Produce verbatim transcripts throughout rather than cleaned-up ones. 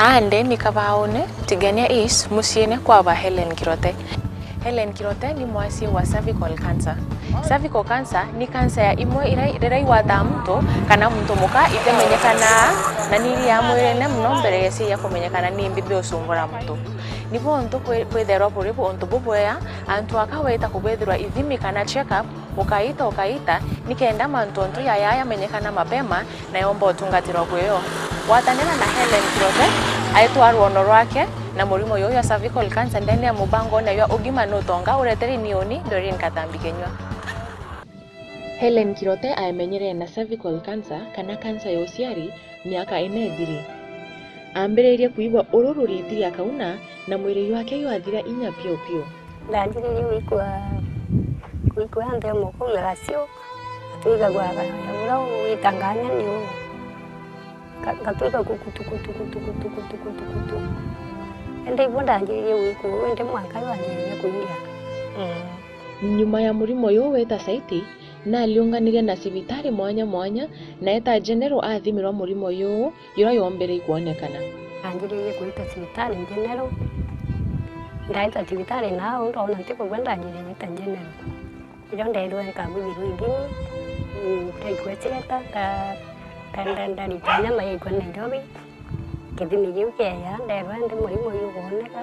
Ande ni Kabaune, Tigania East, muciine kwa ba Helen Kirote. Helen Kirote ni mwasi wa cervical cancer. Cervical cancer ni cancer ya imwe ira riria igwataa muntu kana muntu muka itemenyekanaa na ni iriaa mwirine mono mbere ya ciaia kumenyekana ni mbibi ucumbura muntu. Nibo untu kwi-, kwitherwa buri bu-, untu bubwea antu aka weta kubwithirwa ithimi kana check-up ukaita ukaita, nikenda mantu untu yaya yamenyekana mapema na yomba utungatirwa bweo. Gwatanira na Helen Kirote, aitwa rwono rwake na murimo yuyu ya cervical cancer ndene ya mubango na ywa ugima nutonga uretere niuni Doreen Katambi Kenywa. Helen Kirote aemenyere na cervical cancer kana cancer ya uciari miaka ina ithiri. Ambiririe kuigua ururu ritiri akauna na mwiri jwake jwathira inya piu piu. Ndanjiririe gwikua, gwikua nthemo kuu ya gacio, ngatwigagua ga-, ya uria witanganya ni uu. Nga-, ngatwiga gukutu, kutu, kutu, kutu, kutu, kutu, kutu. Indi ibo ndanjiririe gwikua uu, indi mwanka jwanjiririe kuingia. Mm. Nyuma ya murimo juu weta saiti, naliunganire na cibitari mwanya mwanya, na eta General athimirwa murimo juu, juria yombere ikwonekana. Anjiririe kwita cibitari General. Ndaita cibitari nau, ndona ntikugua, ndanjiririe gwita General. Irio ndeerwe nkabuthirwa ithimi, mm, ndaikua cieta, nda-, nda-, nda-, ndarita nyama yaikua Nairobi. Kithimi kiu kieya, ndeerwa ndi murimo jukwoneka,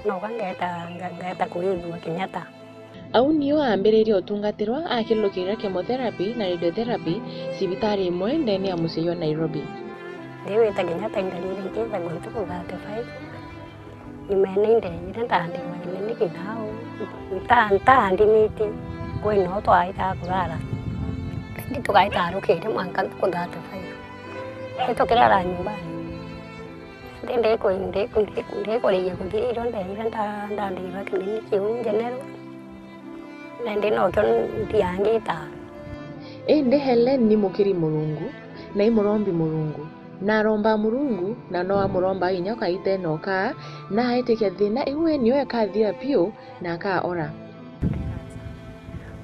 noka ngeeta, nga-, ngeeta kwithua Kenyatta. Au nio aambiririe utungatirwa akilukirira chemotherapy na radiotherapy cibitari imwe ndene ya mucii jwa Nairobi. Ndiwita Kenyatta indarire nkithagwa ntuku thirty-five. Nyumene indeejire ndaandikwa kiliniki nau. Nta-, ntaandimiti, kwi noo twaitaga kurara. Indi tugaita rukiri mwanka ntuku thirty-five. Itukirara nyumbani. Ndi-, ndiku-, ndiku-, ndiku-, ndikurigia kuthira irio ndeejire nda-, ndaandikirwa kiliniki kiu General. Na indi nokio ndiangita. Indi Helen ni mukiri Murungu, na i murombi Murungu. Na aromba Murungu, na no amuromba inya ukaite na ukaa, na aitikia thina iu we nio ikathira piu, na akaora.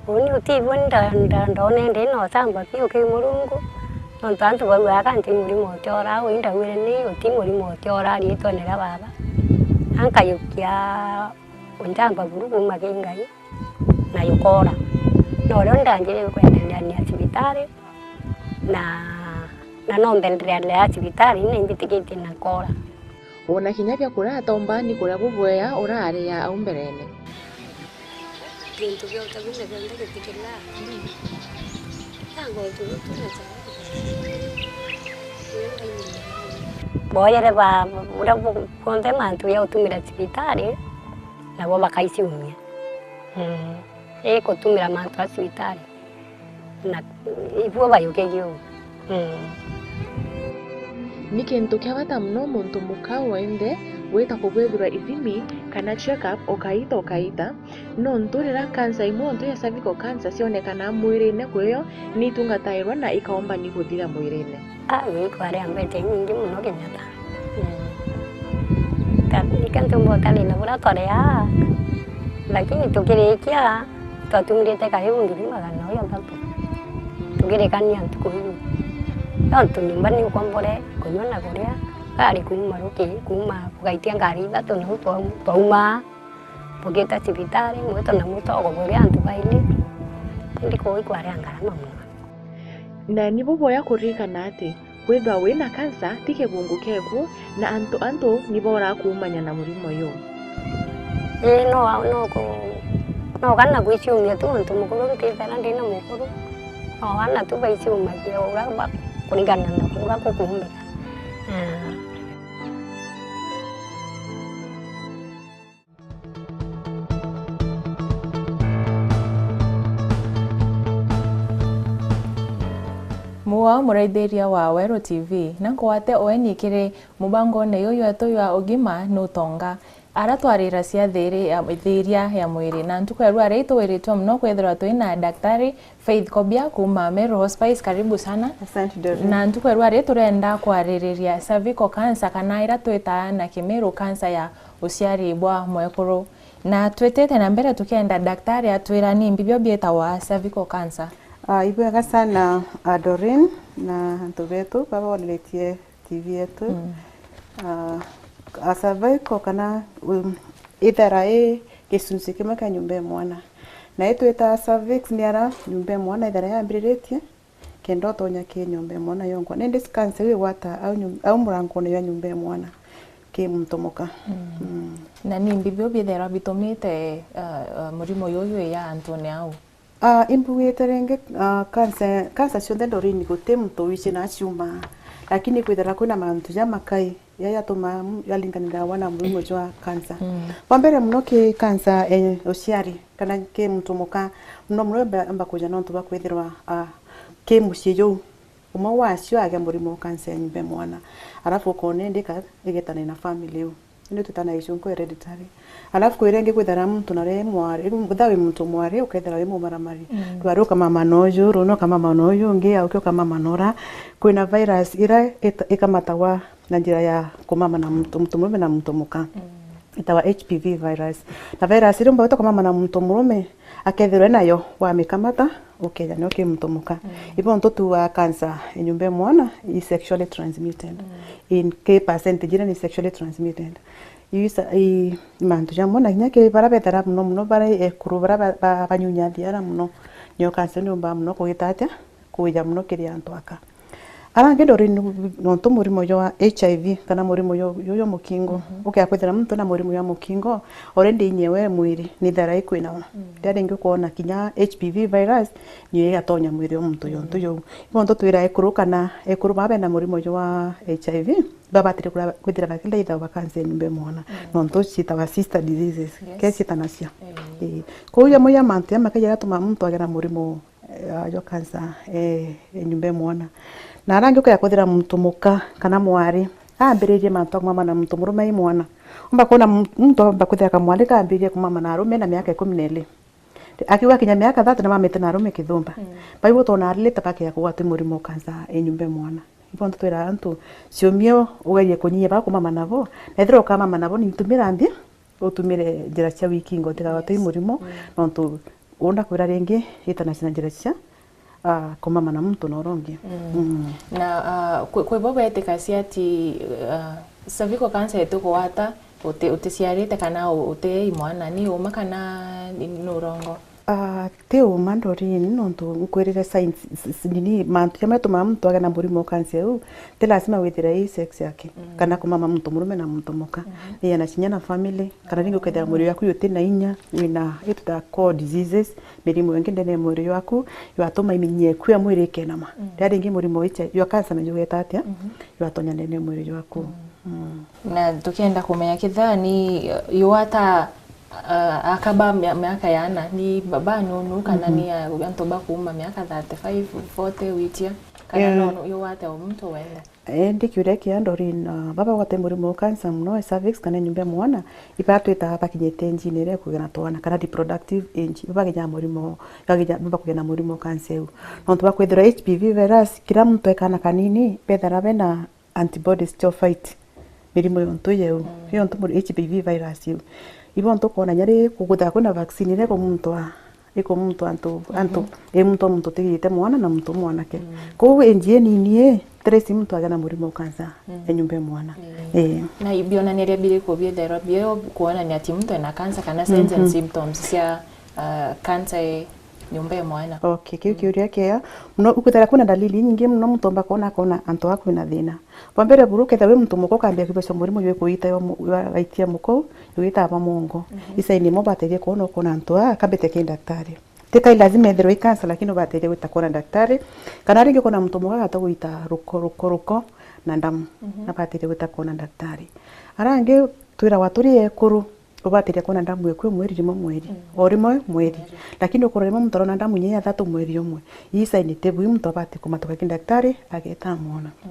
Uuni utibu nda-, nda-, ndone ndi na ucamba piu ki Murungu, nontu antu baugaga kanti murimo utiora, uu indauire ni uti murimo utiora riitwene ria Baba. Ankayukia uncamba buru kuuma ki Ngai, na yukoora. Na uria ndanjiririe kwendelea na cibitari, na, na no mbendelea na cibitari, na imbitikitie na nkoora. Ona kinya biakuria atomba ni kuria bubwea uraria au mberene. Bintu bia utabune bionthe bitikilaa. Tango tugutu na chakula. Booyere ba, buria bu-, bwonthe mantu ya utumira cibitari, nabo bakaiciumia. Mm. Ii kutumira mantu a cibitari. Na ibuo bayukirie uu. Mm. Ni kintu kia bata mono muntu muka wenthe gwita kubwithirwa ithimi kana check-up ukaita ukaita, nontu riria kansa imwe untu ya cervical cancer cionekanaa mwirine kwio ni itungatairwa na ikaomba ni kuthira mwirine. Ah, gwikwa ria mbete inyingi mono Kenyatta. Mm. Ka-, ika ntumba utarina buria twari aa, lakini tukirikia, twatumirite karibu ngiri magana uu ya thatu. Tukirikania ntuku iu. Nontu nyomba ni ukombore, kunyua na kuria, ngari kuuma ruki, kuuma ugaitia ngari ithatu niu twau-, twaumaa. Bugita cibitari, mwito na mutogo buri antu baili, indi kuu ikwari a ngarama mono. Na ni buboya kuririkana ati kwithwa wina kansa ti kibungu kia ikuo, na antu, antu ni boraa kuumania na murimo uyu. Ii, no, no ku-, no kana gwiciumia tu untu mukuru ntithera ndina mukuru. No ana tu baiciumagia uria ba-, kuringana na uria kukumbika. Aa. Muo muraithiria wa Weru T V, na nkwate ueni kiri mubangone yuyu wetu jwa ugima nutonga, ara twarira cia thiri ya, thiria ya mwiri. Na ntuku ya rua ri tuwiritwe muno kwithirwa twina daktari Faith Kobia kuuma Meru Hospice, karibu sana. Asante, Doreen. Na ntuku ya rua ri turenda kwaririria cervical cancer, kana ira twitaa na Kimiru cancer ya uciari bwa mwekuru. Na twitite na mbere tukenda daktari atwira ni mbi bio bietawa cervical cancer. Ah, ibwega sana, ah, Doreen, na antu betu baba boriretie T V yetu. Mm. Ah, a cervical kana, um, ithera i gicunci kimwe kia nyumba ya mwana. Na itwita cervix ni ara nyumba ya mwana ithera yambiriritie, kenda utonya ki nyumba ya mwana yonkwa. Nindi cancer iu igwata au nyum-, au murangone jwa nyumba ya mwana ki muntu muka. Mm. Mm. Na ni mbi biu bithairwa bitumite, uh, uh, murimo juju ija antune au? Ah, imbugite ringi, ah, cancer, cancer cionthe ndorini guti muntu wici na ciuma, lakini kwithira kwina mantu jamakai ja jatuma mu-, jaringanira wana murimo jwa cancer. Mm. Wa mbere muno ki cancer, eh, uciari, kana ki muntu muka, muno muno amba, amba kuja nontu bwa kwithirwa, ah, ki mucii juu, umwe wacio agia murimo wa cancer ya nyumba ya mwana, alafu ukona indi ka-, igetane na family iu. Indi twitana gicunku hereditary. Alafu kwira ingi kwithira muntu na ri mwari, riu mbitha wi muntu mwari, ukethira wi mumaramari. Mm. Rwari ukamama na uju, runi ukamama na uju ungi, auki ukamama na ura. Kwina virus ira ita-, ikamatagwa na njira ya kumama na muntu, muntu murume na muntu muka. Mm. Itawa H P V virus. Na virus iria umba gwita kumama na muntu murume, akethirwa enayo, wamikamata, ukeja nio ki muntu muka. Mm. Ibo ntu tuugaa cancer ya nyumba ya mwana i sexually transmitted. Mm. In ki percentage iria ni sexually transmitted. Iu isa-, i, i mantu jamwe, na kinya ki baria bethira muno muno baria ekuru, baria ba, ba, banyunya thiara muno, nio cancer niumba muno kugita atia, kuija muno kiri antu aka. Ara angi ndori ni, nontu murimo jwa H I V kana murimo ju, ju jwa mukingo, mhm, ukea kwithira muntu ena murimo jwa mukingo, already inyewe mwiri ni thara ikwinawa. Mm. Riria ringi ukoona kinya H P V virus niyo igatonya mwiri jwa muntu, mm, yontu jou. Ibo ntu twira ekuru kana ekuru baa bena murimo jwa H I V, babatire kura-, kwithira bakithaithawa ba cancer ya nyumba ya mwana. Mm. Nontu ciitawa sister diseases, yes, ke ciitanacia. Mm. Ii. Kwou jamwe ja mantu jamakai jaria jatumaa muntu agia na murimo, eh, jwa cancer, eh, ya nyumba ya mwana. Na ara angi ukea kwithira muntu muka kana mwari, ambiririe mantu ja kumama na muntu murume ai mwana. Umba kwona mu-, muntu amba kwithira kamwari kambiririe kumama na arume na miaka ikumi na iri. Akiuga kinya miaka thirty na mamite na arume kithumba. Mm. Baibo tona arilite bakea kugwatwa i murimo wa cancer i nyumba ya mwana. Ibo ntu twira antu, ciumie ugerie kunyia baa kumama nabo. Na ethira ukamama nabo, ni tumira nthi, utumire njira cia wikingo, utigagwatwe i, yes, murimo, mm, nontu unda kwira ringi itanacia na njira cia, ah, kumama na muntu na uria ungi. Mm. Mm. Na, ah, kwi, kwi bo betikacia ati, ah, cervical cancer itikugwata uti-, uticiarite kana u-, uti i mwana, ni uma kana ni, ni urongo? Ah, ti uma ndorine, nontu nkwirire signs, s-, s-, nini, mantu jamwe jatumaa muntu agia na murimo wa cancer iu, ti lazima withire i sex yake, mm, kana kumama muntu murume na muntu muka. Mhm. Ni ya na cinya na family, kana ringi ukethira mwiri waku uti na inya, wina itu ta core diseases, mirimo ingi ndene ya mwiri jwaku, jwatuma iminyi eku ya mwiri ikenama. Mm. Riria ringi murimo wa H I V, jwa cancer na jugeta atia? Mhm. Jwatonya ndene ya mwiri jwaku. Mm. Mm. Na tukienda kumenya kethira ni, uh, yugwata, uh, aka ba mia-, miaka ya ana, ni ba, ba nunu kana, mhm, ni a-, antu ba kuuma miaka thirty-five, forty gwitia, kana, eh, no, no, yugwate o muntu wenda? Indi kiuria kia ndorine, uh, baba bagwate murimo wa cancer muno e cervix kana nyumba ya mwana, iba twitaga bakinyite age-ini iria ya kugia na twana, kana reproductive age, iba bakinya murimo, bakinya, bakugia na murimo wa cancer iu. Nontu bwa kwithirwa H P V virus, kira muntu e kaana kanini, bethira bena antibodies cia fight mirimo yontu yeu, mm, yontu muri-, H P V virus iu. Ibo ntu kwona nyari kugutha kwina vaccine iria ikumuntua, ikumuntua antu, antu, mhm, imuntua muntu utigite mwana na muntu mwanake. Mm. Kwou age inini i, trace muntu agia na murimo wa cancer, mm, ya nyumba ya mwana. Mm. Ii. Na ibionania biriku biethairwa bio kuonania ati muntu ena cancer kana signs and, mhm, symptoms cia, uh, cancer i nyumba ya mwana? Okay, kiu, mm, kiuria kiega. Muno ukwithira kwina dalili inyingi muno muntu omba kwona, akona antu aa kwina thina. Bwa mbere buru, kethira wi muntu muka ukambia kwibua murimo jwi kuita yo mu-, jwa gaitia muka u, jwitawa bwa mongo. Mhm. I sign imwe ubataire kwona, ukona antu aa, kambite ki ndaktari. Ti kai lazima ethirwe i cancer, lakini ubataire gwita kwona ndaktari. Kana ringi ukona muntu muka agata gwita ruko, ruko, ruko na ndamu. Mhm. Abataire gwita kwona ndaktari. Ara angi twiragwa turi ekuru, ubataire kwona ndamu eku imwe rimwe mweri. Mm. O rimwe mweri. Mweri. Lakini ukorwa rimwe muntu arona ndamu inya ya thatu mweri umwe. Ii sign ti bui, muntu abataire kumatuka ki ndaktari, ageta amwona. Mm.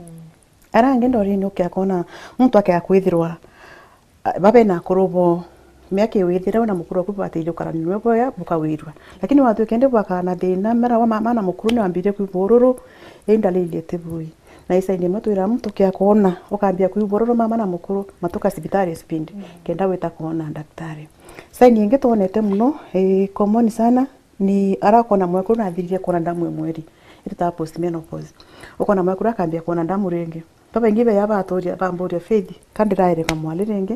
Ara angi ndorine ukea kwona muntu akea kwithirwa, a, babe na akuru bo, miaka iwithire, we na mukuru waku bubataire gukara niwe bwega, bukawirua. Lakini watwika indi bwakara na thina, mara wa ma-, mwana mukuru ni wambirie kwigua ururu, ii ndalili iti bui. Na i sign imwe twira muntu ukea kwona, ukambia kwigua ururu mama na mukuru, matuka cibitari speed, mm, kenda wita kwona ndaktari. Sign ingi twonete muno, i common sana, ni ara ukona mwekuru nathiririe kwona ndamu i mweri, ititawa postmenopause. Ukona mwekuru akambia kwona ndamu ringi. Babaingi baya baturia, bamburia, Faith, ka ndiraereka mwari ringi?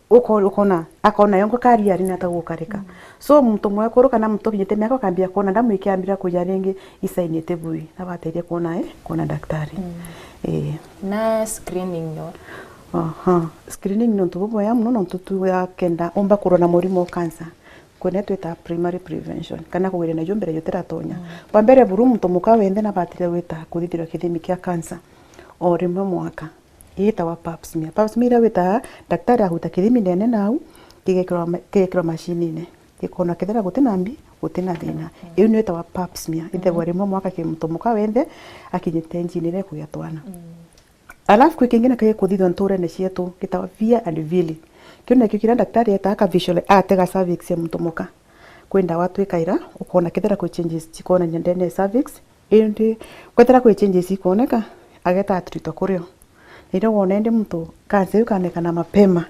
Uko-, ukona, akona yongo kari ari ni ata gukarika. So, muntu mwekuru kana muntu ukinyite miaka ukambia kwona ndamu ikiambira kuja ringi, isainite bui, na bateithia kwona, eh, kwona daktari. Eh. Na screening no? Aha. Screening ni untu bubwega muno, nontu tuga kenda umba kurwa na murimo wa cancer, kwina twita primary prevention, kana kugeria nayo mbere jutiratonya. Bwa mbere buru, muntu muka wenthe nabatire gwita kuthithirwa kithimi kia cancer o rimwe mwaka. Ii itawa pap smear. Pap smear iria witaga daktari aguta kithimi ndene nau, kigekirwa ma-, kigekirwa mashinine. Gikona kethira gutina mbi, gutina thina. Iu niyo itawa pap smear. Ithagwa rimwe mwaka ki muntu muka wenthe akinyite njini iria ikugia twana. Alafu kwi kingi nakio gikuthithwa nturene cietu, gitawa Fear and Vili. Kiu nakio kiria daktari etaga ka visual, atega cervix ya muntu muka. Kwi ndawa twikaira, ukona kethira kwi changes cikonania ndene ya cervix, indi kwethira kwi changes ikoneka, ageta atreatwa kurio. Na iria wona indi muntu cancer iu ikanekana mapema,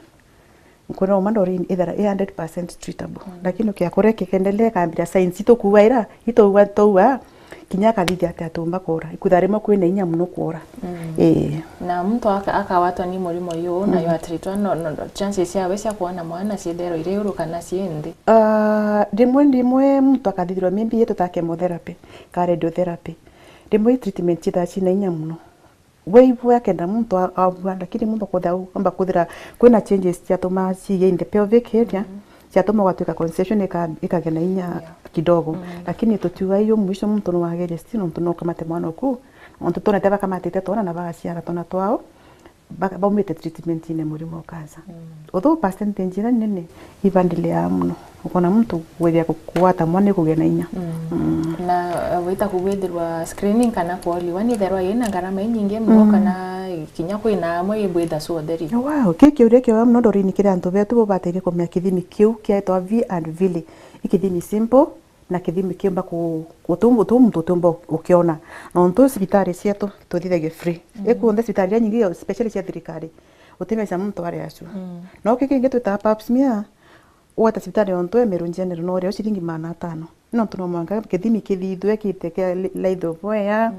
nkwira uma ndorini ithera i hundred percent treatable. Lakini ukiakura ikikendelea ikambira signs itukuuga ira, ituuga, tuuga, kinya akathithia ati atiumba kuura. Ikwithira rimwe kwina inya muno kuura. Ii. Na muntu aka-, akawatwa ni murimo uyu, nayo atreatwa, no, no, chances ciawe cia kuona mwana ciitherwa iri iguru kana cii nthi? Ah, rimwe rimwe muntu akathithirwa maybe yetu ta chemotherapy, ka radiotherapy. Rimwe i treatment ciithaa ciina inya muno. Waigua akenda muntu a-, abua, lakini muntu kwithira, amba kwithira kwina changes ciatuma ciiye in the pelvic area, ciatuma gwatuika concentration ika-, ikagia na inya kidogo. Lakini tutiuga iyo mwisho muntu no agerie still, nontu no ukamate mwana oku, nontu twonete bakamatite twana na bagaciara twana twao, ba-, baumite treatment-ine murimo wa cancer. Although percentage iria nene, ibandile ya muno. Ukona muntu gwithia ku-, kugwata mwana ikugia na inya. Na, uh, wita kugwithirwa screening kana kwoliwa, nitherwa yina ngarama inyingi muno kana kinya kwina amwe ibwitha cuotheri? Wow, ki kiuria kiega muno ndorini kiri antu betu bo batairie kumenya kithimi kiu kietwa V and Vili. I kithimi simple, na kithimi kiumba ku-, gutu-, gutu muntu utiumba ukiona. Nontu cibitari cietu tuthithagia free. Ikunthe cibitari iria nyingi, especially cia thirikari, uti mbeca muntu ari acio. No ki kingi twitaga pap smear, ugweta cibitari yontu e Meru General no urio ciringi magana atano. Nontu no mwanka kithimi kithithue, kite kia li-, laitho bwea,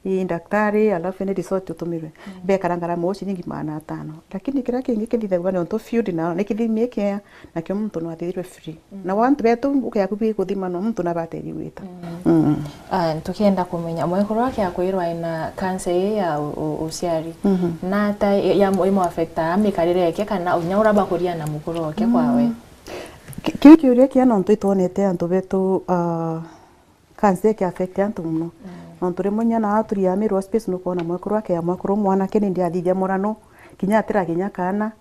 i daktari, alafu ni result utumirwe. Bekara ngarama o ciringi magana atano. Lakini kiria kingi kithithagua nontu field na ni kithimi ikiea, nakio muntu no athithirwe free. Na wantu betu ukeaku bi kuthima no muntu nabateri gwita. Ah, tukienda kumenya, mwekuru wake akwirwa ena cancer ii ya u-, u-, uciari. Na ata ya, ya mu-, imu affecta mikarire yake kana unya ura bakuria na mukuru wake kwawe? Ki-, kiu kiuria kia nontu itwonete antu betu, ah, cancer iki affect antu muno. Nontu rimwe inya na aturia Meru Hospice nukwona mwekuru akea mwekuru mwanake ni ndiathithia murano, kinya atira kinya kana,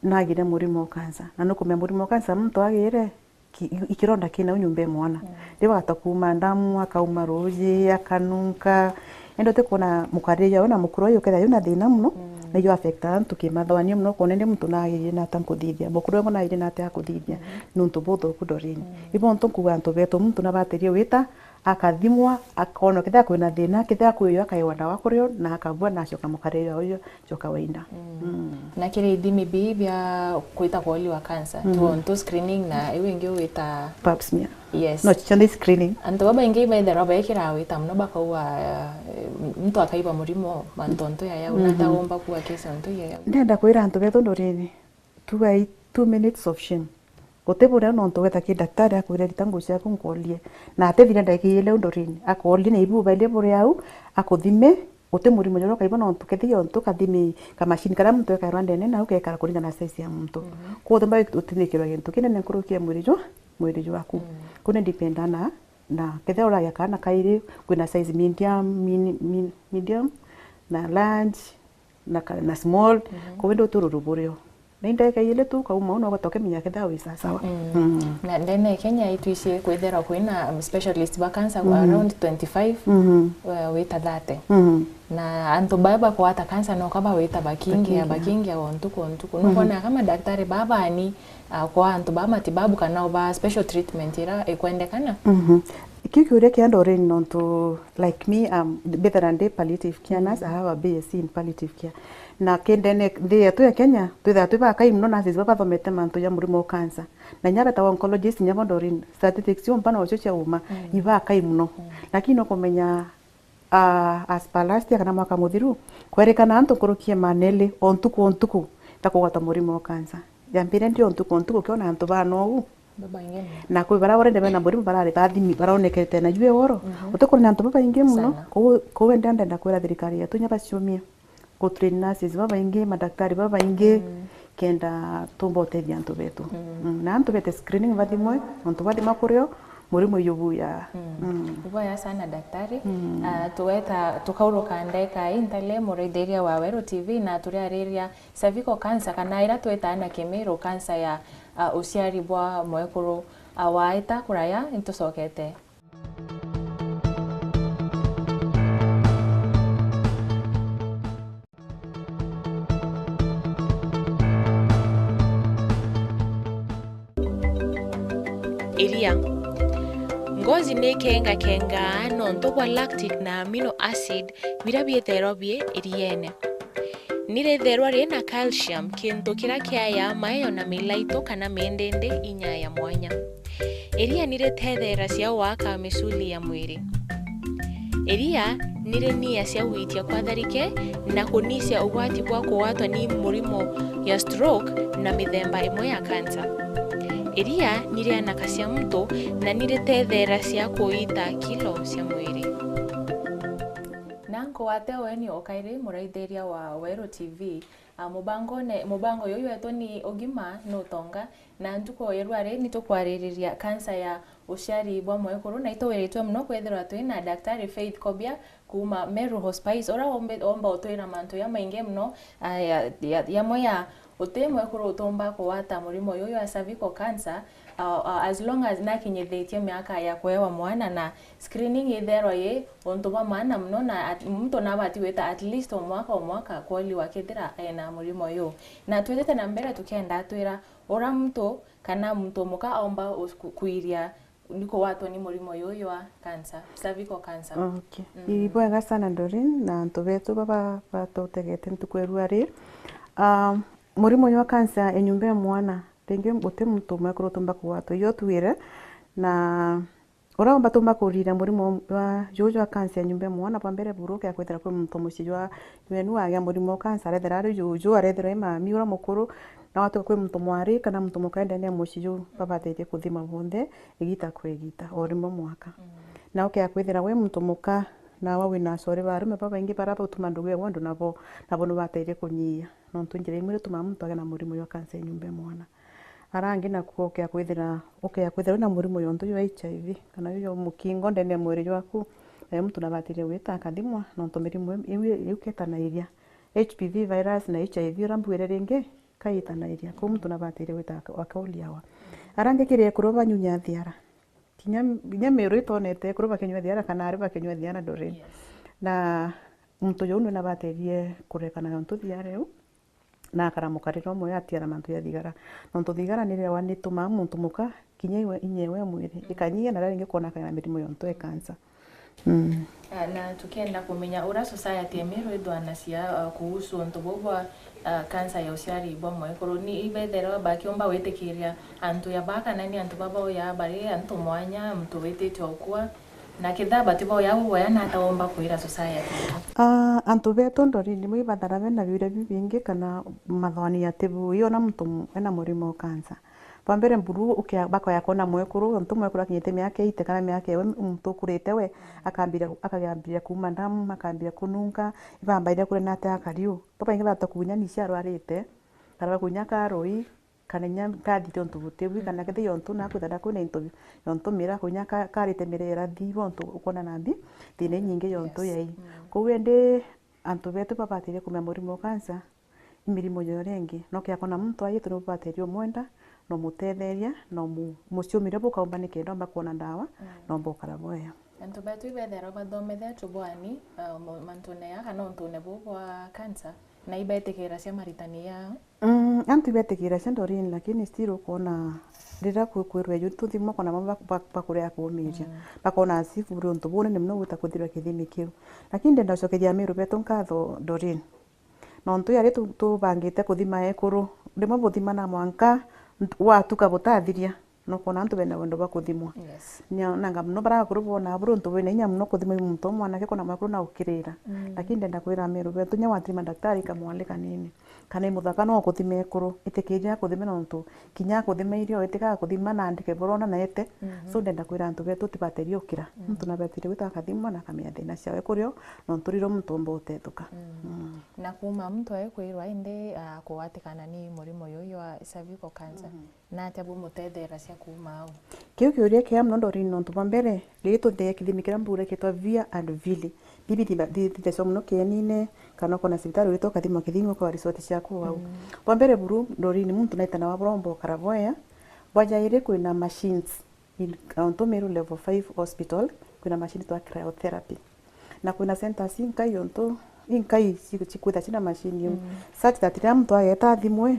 nagire murimo wa cancer. Na nukumenya murimo wa cancer muntu agire, ki-, i-, ikironda kina u nyumba e mwana. Riu agata kuuma ndamu, akauma ruuji, akanunka. Indi utikwona mukarire jawe na mukuru uyu ukethira yu na thina muno, na yu affecta antu kimathwanio muno, kwona indi muntu naagirire nata nkuthithia. Mukuru uyu naagirire nata akuthithia. Nuntu buthuku ndorini. Ibo ntu nkuga antu betu muntu nabaterie wita, akathimwa, akona kethira kwina thina, kethira kwiyo akaewa ndawa kurio, na akabua na acoka mukarire uyu. Cio kawaida. Na kiri ithimi bii bia kwita kwoliwa cancer, tu, tu screening na iu ingi wita pap smear. Yes. No, cionthe screening. Antu babaingi baitherwa bekira wita muno bakauga, eh, muntu akaiba murimo mantu ontu ya yau, na ta womba kuwa case ontu ya yau. Ndenda kwira antu betu ndorini, tugai two minutes of shame. Guti buria nontu weta ki daktari akwire, "Rita nguo ciaku nkolie." Na atithire ndagika ile u ndorini, akolie na ibu baile buri au, akuthime, guti murimo juria ukaigua nontu kethira ontu kathimi kamashini karia muntu ekairwa ndene nau gekara kuringana na size ya muntu. Kwou uti mba utinikirwa gintu kinene nkuruki ya mwiri ju, mwiri jwaku. Kuu ni depend na, na kethira uragia kana kairi, kwina size medium, mini-, min-, medium, na large, na ka-, na small, kwou indi utururu burio. Na i ndagika ili tu kauma u, no gutokemenya kethira wi sasawa. Na ndene ya Kenya itwisi kwithirwa kwina, um, specialist ba cancer around twenty-five, uh, wita thirty. Na antu baa bakwata cancer no kaba wita bakingia, bakingia o ntuku o ntuku. Nukwona kama daktari baa baani, uh, kwa antu ba matibabu kana ba special treatment ira ikwendekana? Kiu kiuria kia ndorini nontu, like me, um, mbithira ndi palliative care nurse, I have a B S C in palliative care. Na kindene nthi yetu ya Kenya, twithaa twi bakai muno nurses baba bathomete mantu ja murimo wa cancer. Na inya betagwa oncologist, inya bo ndorini, statistics cio mpa nocio cia uma, ibakai muno. Lakini no kumenya ah, as per last year kana mwaka muthiru, kwerikana antu nkuruki ya maana eri o ntuku o ntuku bakugwata murimo wa cancer. Yambire ndi o ntuku o ntuku, ukiona antu bana uu. Babaingi muno. Na kwi baria already bena murimo barari bathimi, baronekete na jue woro. Mhm. Utikwona antu babaingi muno. Sana. Kou, kou indi ndenda kwira thirikari yetu inya baciumie ku train nurses babaingi, madaktari babaingi, mm, kenda tumba utethia antu betu. Mm. Mm. Na antu bete screening bathimwe, antu bathima kurio, murimo iyo buya. Mm. Mm. Iboya sana daktari. Mm. Ah, tuweta, tukauruka ndeka ii ntale muraithiria wa Weru T V na turiariria cervical cancer, kana ira twitaga na kimiru cancer ya, ah, uciari bwa mwekuru, ah, wa ita kuraya, nitucokete. Iria. Ngozi ni ikengakengaa nontu bwa lactic na amino acid biria biithairwa bi iriene. Ni rithairwa rina calcium, kintu kiria kiayaa mayo na milaito kana mindindi inya ya mwanya. Iria ni ritetheeragia gwaka misuli ya mwiri. Iria ni riniagia gwitia kwa tharike na kunicia ugwati bwa kugwatwa ni murimo ya stroke na mithemba imwe ya cancer. Iria ni rianakacia muntu na ni ritetheeragia kuita kilo cia mwiri. Na nkugwate ueni o kairi muraithiria wa Weru T V. Ah, mubangone, mubango uyu wetu ni ugima ni utonga, na ntuku ya rwari ni tukwariria cancer ya uciari bwa mwekuru, na ituwiritwe muno kwithirwa twi na Daktari Faith Kobia kuuma Meru Hospice, uria wombe-, womba utwira mantu jamaingi muno, ah, ya, ya, yamwe ya uti mwekuru utumba kugwata murimo uyu wa cervical cancer, ah, ah, as long as nakinyithitie miaka ya kuewa mwana, na screening itherwa yi untu bwa maana muno, na at-, muntu nabati gwita at least o mwaka o mwaka kwoliwa kethira ena murimo uyu. Na twithite na mbere tukienda twira ura muntu kana muntu muka aumba us-, ku-, kwiria ni kugwatwa ni murimo uyu wa cancer, cervical cancer. Okay. Mm. Ibwega sana Doreen, na antu betu baba batutegete ntuku ya rwari. Ah, murimo uyu wa cancer ya nyumba ya mwana, ringi guti muntu mwekuru utumba kugwatwa. Iyo twire, na uria umba tumba kuriria murimo wa juju jwa cancer ya nyumba ya mwana, bwa mbere buru ukea kwithira kwi muntu mucii jwa, jwenu agia murimo wa cancer, arethira ari juju, arethira i mami uria mukuru, na watuka kwi muntu mwari kana muntu muka ndene ya mucii juu, babathirie kuthima bonthe igita kwa igita, o rimwe mwaka. Mm. Na ukea kwithira wi muntu muka, nawe wina acori ba arume babaingi baria bautuma ndugu ya wendo nabo, nabo nubathirie kunyia. Nontu njira imwe iria itumaa muntu agia na murimo jwa cancer ya nyumba ya mwana. Aria angi nakuo ukea kwithira, ukea kwithira wina murimo yontu jwa H I V, kana jwa mukingo ndene ya mwiri jwaku, nayo muntu nabatirie gwita akathimwa, nontu mirimo iu, iu, iu ketanairia. H P V virus na H I V uria mbwire ringi, kaitanairia. Kou muntu nabatirie gwita aka-, akauliawa. Aria angi kiri ekuru banyunya thiara. Kinya, kinya miru itonete ekuru bakinyua thiara kana ari bakinyua thiara Doreen. Yes. Na muntu juu nwe nabatirie kurekana yontu thiara iu. Na akara mukarire umwe atiara mantu ja thigara. Nontu thigara ni riawa ni itumaa muntu muka, kinya iwe, inya iwe ya mwiri, mm, ikanyia na riria ringi kwonakana na mirimo yontu ya cancer. Mm. Ah, na tukienda kumenya uria society ya Meru ithwanacia, ah, kuhusu untu buu bwa, ah, cancer ya uciari bwa mwekuru, ni ibetherwa bakiumba gwitikiria antu ya ba kana ni antu baba uya bari antu mwanya, muntu witite ukua, na kethira batiboya buboya, nata womba kwira society yetu? Ah, antu betu Doreen, imwe ibathara bena biuria bibingi kana mathoni ati bui ona muntu mu-, ena murimo wa cancer. Bwa mbere buru ukia-, bakoya kwona mwekuru, ontu mwekuru akinyite miaka eighty kana miaka iwe muntu ukurite we, akambiria, akagambiria kuuma ndamu, akambiria kununga, ibambaire kuria nate akariu. Babaingi bata kunya nici arwarite, kana bakunya karui, kana inya nkathithia untu buti bwi, kana kethira untu nakwithana kwina into bi-, untu mira kunya ka-, karite mira irathi, untu ukwona nambi thina inyingi ya untu yai. Kou indi antu betu babatire kumenya murimo wa cancer, i mirimo ya uria ingi. No kiakona muntu aite ni ubatire umwenda, na umutetheria, na umu-, umuciumire bukaumba nikenda umba kwona ndawa, na umba ukara bwega. Antu betu ibetherwa bathomethetwe bwani, uh, mo-, mantune ya kana untune buu bwa cancer, na ibetikiracia maritani yao. Mm, antu ibetikiracia Doreen, lakini still ukoona riria kwi-, kwirwe ju tuthimo, kona bamwe bak-, bak-, bakurea kuumiria. Mm. Bakona as if buri untu bunene muno gwita kuthirwa kithimi kiu. Lakini ndenda gucokeria Amiru betu nkatho Doreen. Nontu yari tu-, tubangite kuthima ekuru, rimwe buthima na mwanka nt-, watuka butathiria. No kwona antu bena wendo bwa kuthimwa. Yes. Nionanga mono baria akuru boonaa buri untu bwina inya mono kuthimwa i muntu umwanake kwona mwekuru na ukirira. Mm. Lakini ndenda kwira Ameru betu, inya wathima daktari ikamwandika nini. Kana i muthaka no kuthima ekuru, itikija akuthime nontu kinya akuthima irio, itikaga kuthima na andike burona na ete. Mhm. So ndenda kwira antu betu utibaterie ukira. Mhm. Muntu nabetirie gwita akathimwa na akamenya thina ciawe kurio, nontu riro muntu umba utethuka. Mm. Mm. Na kuuma muntu aikwirwa indi, ah, kugwatikana ni murimo uyu jwa cervical cancer, mhm, na atia bumutetheeracia kuuma au? Kiu kiuria kia mono Doreen, nontu bwa mbere, riria tuthithia kithimi kiria mbura kitwa Via and Vili. Bibi thitha-, thithia mono kienine, kana ukona cibitari uritwa ukathimwa kithimi ukawa result ciaku au. Mm. Bwa mbere buru, Doreen, muntu naitanawa buromba ukara bwea. Bwa jairi kwina machines. In, ontu Meru level five hospital, kwina machine twa cryotherapy. Na kwina centers inkai ontu, inkai ci-, cikwitha cina machine iu. Mm. Such that riria muntu ageta athimwe,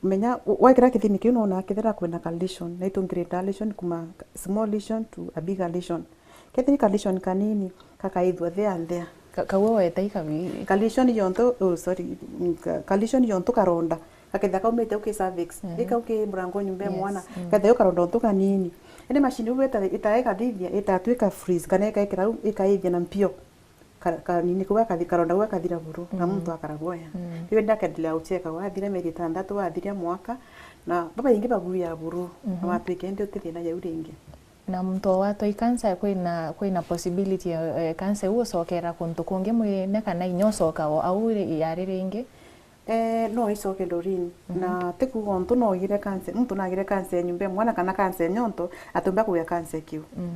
menya, w-, wekira kithimi kiu nona kethira kwina ka lesion, na itu grade a lesion kuma small lesion to a bigger lesion. Kethira ka lesion kanini, kakaithua there and there. Ka-, kau weta ikabi- Ka lesion yontu, oh, sorry, mm, ka-, ka lesion yontu karonda. Gakethira kaumite u ki cervix, mhm, ika u ki murango nyumba ya, yes, mwana, mm, kethira u karonda untu kanini. Indi machine iu ita-, ita ikathithia, itatwika freeze, kana ikaikira u, ikaithia na mpio. Ka-, kanini kau gakathi-, karonda kau gakathira buru, na, mm, muntu akara bwea. Mm. Riu indi akendelea ucheka, wathira mieri itandatu, wathiria mwaka, na babaingi baguya buru, na, mhm, watwika indi uti thina jau ringi. Na muntu o watwa i cancer, kwina, kwina possibility ya, eh, cancer iu ucokera kuntu kungi mwirine, kana inya ucoka o au iri-, yari ringi? Eh, no icoke Doreen. Mhm. Na ti kuuga untu no ugire cancer, muntu nagire cancer ya nyumba ya mwana kana cancer ya nyonto, atiumba kugia cancer kiu. Mm.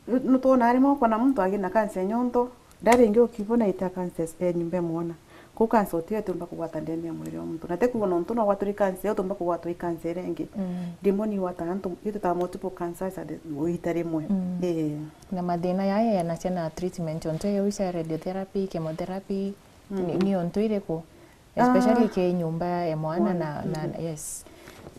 Nu-, nutwonaa rimwe ukona muntu agina cancer ya nyonto, ndari ingi ukibo na ita cancer ya nyumba ya mwana. Kuu cancer utio itiumba kugwata ndene ya mwiri wa muntu. Na ti kuuga nontu no gwaturi cancer, utiumba kugwatwa i cancer iria ingi. Mm. Rimwe ni igwataga antu, itwitaga multiple cancers at the, ita rimwe. Mm. Ii. Na mathina yaya yanacia na treatment, ontu iu cia radiotherapy, chemotherapy, ni, mm, ni ontu iriku? Especially, ah, ki nyumba ya mwana, mwana, na, na, mhm, yes.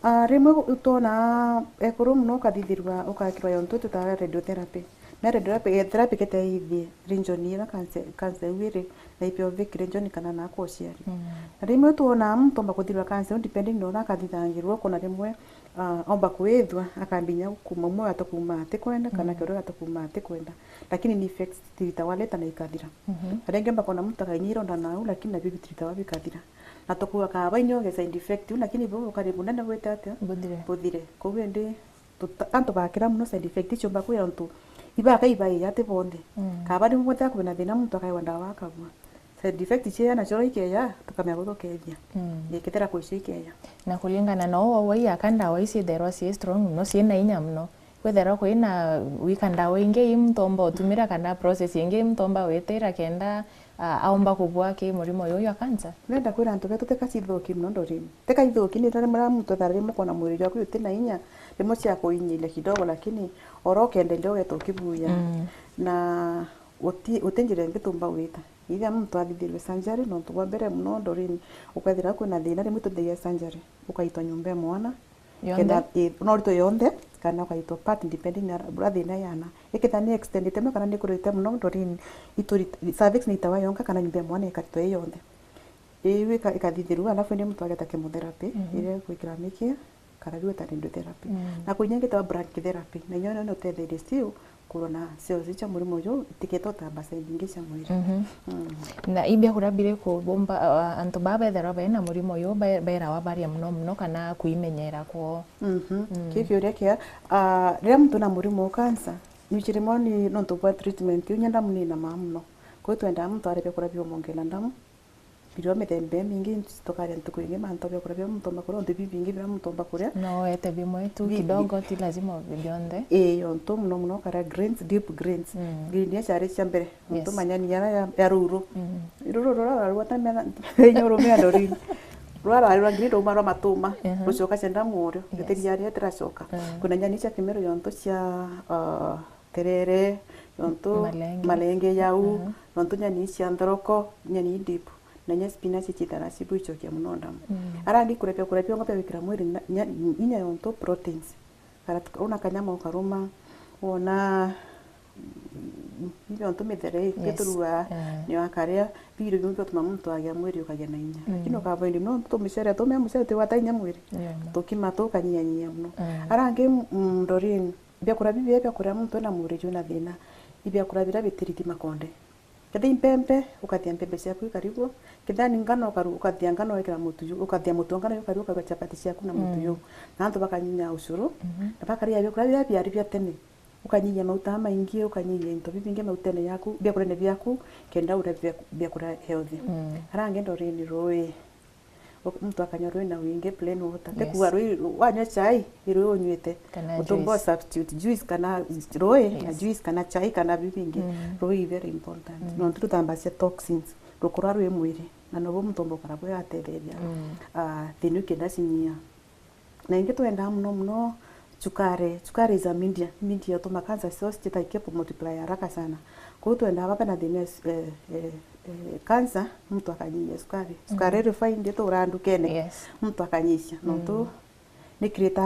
Ah, rimwe u-, utwona ekuru mono ukathithirwa, ukakirwa yontu twitaga radiotherapy. Na radiotherapy, eh, therapy keteithie region ira cancer, cancer iu iri, na i pelvic region kana naku uciari. Mm. Na rimwe twona muntu omba kuthirwa cancer iu depending na uria akathithangirwa, ukona rimwe, ah, omba kwithua, akambinya kuma umwe ati kuma atikwenda, kana, mm, kiria ati kuma atikwenda. Lakini ni effects tiritawa later na ikathira. Mhm. Aria ingi omba kwona muntu akainyia ironda nau, lakini nabio bitiritawa bikathira. Na tukuuga kaba inya uge side effect iu, lakini buu bukari bunene bwite atia? Buthire. Buthire. Koguo indi tuta-, antu bakira mono side effect iciumba kwira untu ibaka ibaia ati bonthe. Mm. Kaba ni bonthe akwina thina muntu akaewa ndawa akabua. Side effect cia nacio ikeya, tukamenya guthukethia. Mm. Ikethira kwicio ikeya. Na kuringana na uu wauga aka ndawa ici itherwa cii strong mono, cii na inya mono. Kwithirwa kwina wika ndawa ingi i muntu omba utumira kana process ingi i muntu omba gwitira kenda, a, aumba kubua ki murimo uyu jwa cancer? Ndenda kwira antu betu tika cithuki mono Doreen. Tika ithuki ni rimwe muntu ethira rimwe ukona mwiri jwaku juti na inya, rimwe cia kuinyiria kidogo, lakini oro ukendelia ugeta ukibuya. Mm. Na uti, uti njira ingi tumba gwita. Ithe muntu athithirwe surgery, nontu bwa mbere mono Doreen, ukwethira kwina thina, rimwe ituthiagia surgery, ukaitwa nyumba ya mwana, yonthe? Kenda, ii, no uritwe yonthe, kana ukaitwa part depending na buria thina yana. Ikethira ni extended mono kana ni ikurite mono, Doreen, ituri-, cervix ni itawa yonka kana nyumba ya mwana ikaritwa i yonthe. Iu ika-, ikathithirua, alafu indi muntu ageta chemotherapy, mhm, iria ikwikira mikia, kana riu eta radiotherapy. Mm. Na kwi inya ingi itawa brachytherapy, na inya ino ni utetheria still kurwa na cells cia murimo uyu itiketa utamba side ingi cia mwiri. Mhm. Mm. Na imbia kuria biri kubumba, a, antu baa betherwa bena murimo uyu be-, berawa baria mono mono kana kuimenyera kwoo? Mhm. Mm. Kiu kiuria kia, a, riria muntu ena murimo wa cancer, ni uciri mono ni nontu bwa treatment, iu inya ndamu ni inamaa mono. Kwou twendaa muntu arie biakuria biumongera ndamu, biria mithemba imingi, tukaria ntuku ingi mantu biakuria biria muntu omba kuria, ontu bibingi biria muntu omba kuria. No wete bimwe tu. Bi-, kidogo, bi-, ti lazima ube bionthe. Ii, ontu mono mono ukaria greens, deep greens. Mm. Green iria ciari cia mbere, ontu, yes, manyani yara ya, ya ruru. Mm. Ruru ruria rwarua ta mena, inya urumia Doreen. Rwararua green ruma rwa matuma, mhm, rucoka cia ndamu urio, yes, gitiri yaria itiracoka. Mm. Kwina nyani cia kimeru yontu cia, ah, terere, yontu malenge, malenge jau, mhm, yontu nyani cia nthoroko, nyani deep. Na inya spinach cithara cibwicokia mono ndamu. Mm. Ara ngi kuria biakuria biongo bia gwikira mwiri na, nya-, inya yontu proteins. Kana tuka-, una kanyama ukaruma, wona Nontu mithere ii, yes, turua, eh, ni wakaria, biu biu biotuma muntu agia mwiri ukagia na inya. Mm. Lakini ukavoindi no tumicere tumia mucere twigwata inya mwiri. Yeah, no. Tukima tukanyia nyia muno. Mm. Arangi, mm, Doreen, biakura bibi biakura muntu ena mwiri jwina thina. Ibiakura biria bitiriti makonde. Kethira i mpempe, ukathia mpempe ciaku ikarigwo. Kethira ni ngano ukaru-, ukathia ngano wekira mutu ju-, ukathia mutu wa ngano ukarigwo ukaruga chapati ciaku na mutu, mm, ju. Na antu bakanyinya ucuru, mhm, na bakaria biakura biria biari bia tene. Ukanyihia mauta jamaingi, ukanyihia into bibingi mautene yaku, biakurene biaku, kenda uria bia-, biakura healthy. Mm. Arangi Doreen rui. Uk-, muntu akanyua rui na wingi, plain water. Yes. Tikuga rui, wanyua chai, i rui unyuite. Kana mutumba juice. Substitute juice kana rui, na, yes, juice kana chai kana bibingi. Mm. Rui very important. Mm. Nontu ruthambacia toxins, rukura rwi mwiri. Na nobo mutumba ukara bwe atetheria. Mm. Ah, thina iu kenda cinyia. Na ingi twendaa muno muno chukare. Chukare is a media. Media utuma cancer cells citaikia ku multiply haraka sana. Kwou twendaa baba na thina ya su-, eh, eh, eh, cancer, muntu akanyihia sukari. Sukari, mm, refined ituraa ndukene, yes, muntu akanyihia. Nontu, mm, ni create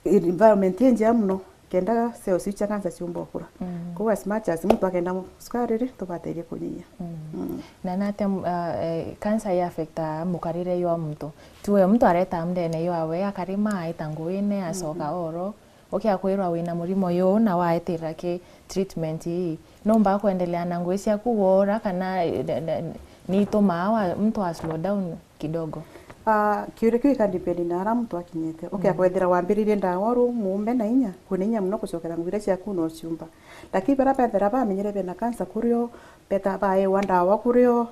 environment injega muno kenda cells iu cia cancer ciumba ukura. Mm. Kwou as much as muntu akenda mu-, sukari ri, tubateithie kunyihia. Mm. Mm. Na natia, uh, eh, cancer i affecta mukarire jwa muntu? Tuwe muntu areta mdene jwawe, akarima, aita nguine, acoka, mm-hmm, oro, ukia kwirwa wina murimo juu na waetira ki treatment ii, numba kwendelea na ngui ciaku wora kana, eh, ne-, ne-, niitumaa wa-, muntu a slow down kidogo? Ah, kiuria kiu gikadepend na aria muntu akinyite. Ukia, mm, kwethira wambiririe ndawa uru muumbe na inya, kwina inya muno gucokera ngui iria ciaku no ciumba. Lakini baria bethira bamenyere bena cancer kurio, beta baewa ndawa kurio,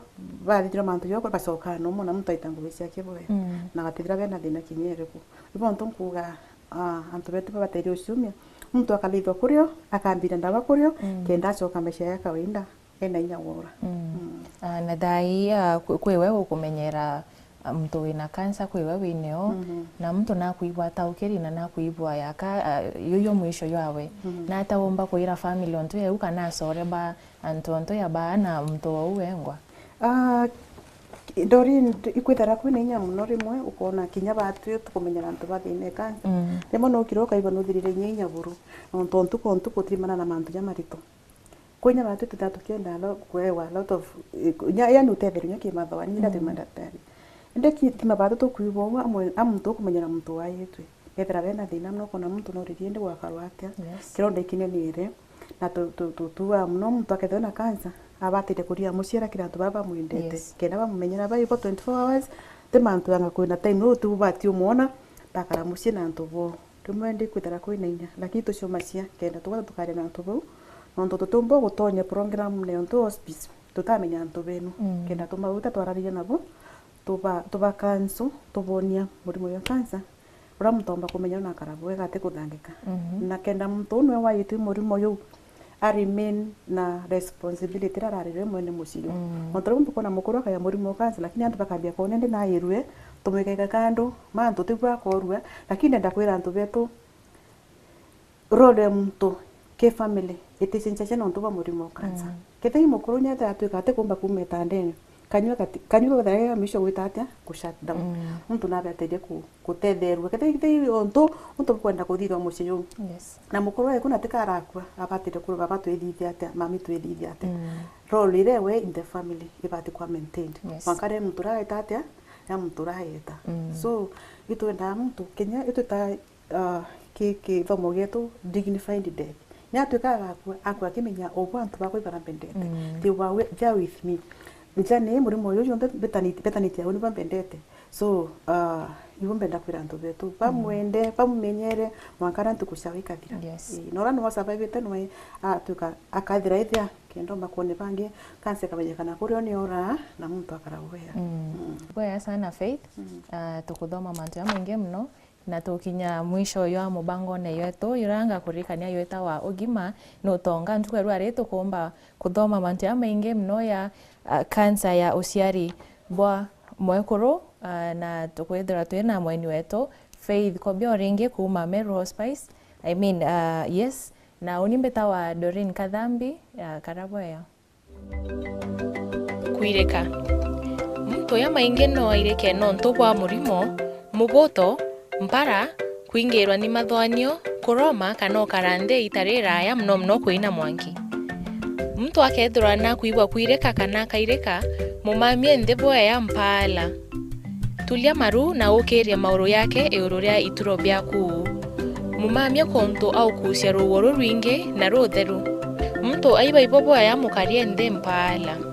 bathithirwa mantu jao, bacokaa no mona muntu aita ngui ciake bwega. Mm. Na batithira bena thina kinya iriku. Ibo ntu nkuga, ah, antu betu babateire uciumia, muntu akathithwa kurio, akambira ndawa kurio, mm, kenda acoka maisha ya kawaida ena inya wora. Mm. Mm. Ah, na thaa ii, ah, kwi, kwi we ukumenyera, ah, muntu wina cancer, kwi we wineo, mhm, na muntu nakwigua ataukiri na nakwigua yaka, ah, yuyo mwisho jwawe. Mhm. Nata umba kwira family ontu yeu kana acore ba antu ontu ya baa na muntu ou wengwa? Ah, Doreen, ikwithira kwina inya muno rimwe, ukona kinya batwi tukumenyera antu bathina cancer. Mm. Rimwe nukira ukaigua nuthirire inya inya buru, nontu ntuku ntuku utirimana na mantu jamarito. Kwi inya batwi tuthaa tukienda a lo-, kuewa a lot of, eh, nya-, yani utetherio nya kimathoani, ira twi, mm, madaktari. Indi ki-, ti mabatwi tukwigua uu, amwe, a muntu ukumenyera muntu waitwe. Kethira bena thina no kona muntu no ririe indi gwakarwa atia. Yes. Kironda ikinenire, na tu-, tu-, tu-, tuugaa muno muntu akethirwa na cancer, abatite kuria muciara kiri antu baa bamwendete. Yes. Kenda bamumenyera baibo twenty-four hours, ti mantu anga kwina time no utibubati umwona, bakara mucii na antu boo. Rimwe ndikwithira kwina inya, lakini tuciomacia kenda tugwata tukaria na antu bau, nontu tutiumba gutonya program ne ontu hospice, tutamenya antu benu. Mm. Kenda tumauta twarariria nabo, tuba, tuba counsel, tubonia murimo jwa cancer, uria muntu aumba kumenya na akara bwega ati kuthangika. Mhm. Na kenda muntu uu nwe waitwi murimo juu, a remain na responsibility iria arari nayo mwene mucii juu. Mm. Nontu riu mbukona mukuru akaja murimo wa cancer, lakini antu bakambia kwona indi nairue, tumwikaika kando, mantu tibwa akorua, lakini ndenda kwira antu betu, role ya muntu ki family iticenjagia nontu bwa murimo wa cancer. Mm. Kethira i mukuru nyete atwika ati kumba kuuma itandene, kanyua gati-, kanyua gathira ga mwisho gwita atia? Ku shut down. Mm. Muntu nabe ateithie ku-, kutetherua. Kethira, kethira i ontu, untu bukwenda kuthithwa mucii juu. Yes. Na mukuru eku na tikarakua, abatire kuruga, "Baba twithithie atia? Mami twithithie atia?" Mm. Role iria ewe in the family ibati kwa maintained. Yes. Mwanka ria muntu uraeta atia? Ria muntu uraeta. Mm. So, itwendaa muntu, kinya itwita ah, ki-, kithomo gietu, dignified death. Ni atwika agakua, akua akimenya, "Obu antu bakwa ibarambendete. Mm. They were wi-, they are with me. Njane murimo uyu jonthe mbetani-, mbetanite au nibo mbendete." So, ah, ibo mbenda kwira antu betu, bamwende, mm, bamumenyere, mwanka aria ntuku ciao ikathira. Yes. Ii, na uria niwe survivite niwe atwika, akathira ithia, kenda omba kwone bangi, cancer ikamenyekana kuria ni ora, na muntu akara bwega. Mm. Mm. Bwega sana, Faith. Mm. Ah, tukuthoma mantu jamaingi muno. Na tukinya mwisho jwa mubangone jwetu, juria ngakuririkania jwitawa Ugima ni Utonga. Ntuku ya rua ri tukumba kuthoma mantu jamaingi muno ya, ah, cancer ya uciari bwa mwekuru, ah, na tukwithirwa twina mweni wetu, Faith Kobia, o ringi kuuma Meru Hospice. I mean, ah, yes. Na uni mbitawa Doreen Kathambi, ah, kara bwega. Kwirika. Muntu jamaingi no airike nontu bwa murimo, mubuto, mpara, kwingirwa ni mathwanio, kuroma kana ukara nthi iita riraya mono mono kwina mwanki. Muntu akethirwa nakwigua kwirika kana akairika, mumamie nthi bwea mpaala. Tulia maru na ukiirie mauru yake iguru ria ituro biaku. Mumamie kuntu aukucia ruuo rurwingi na rutheru. Muntu aiba ibo bwea mukarie nthi mpaala.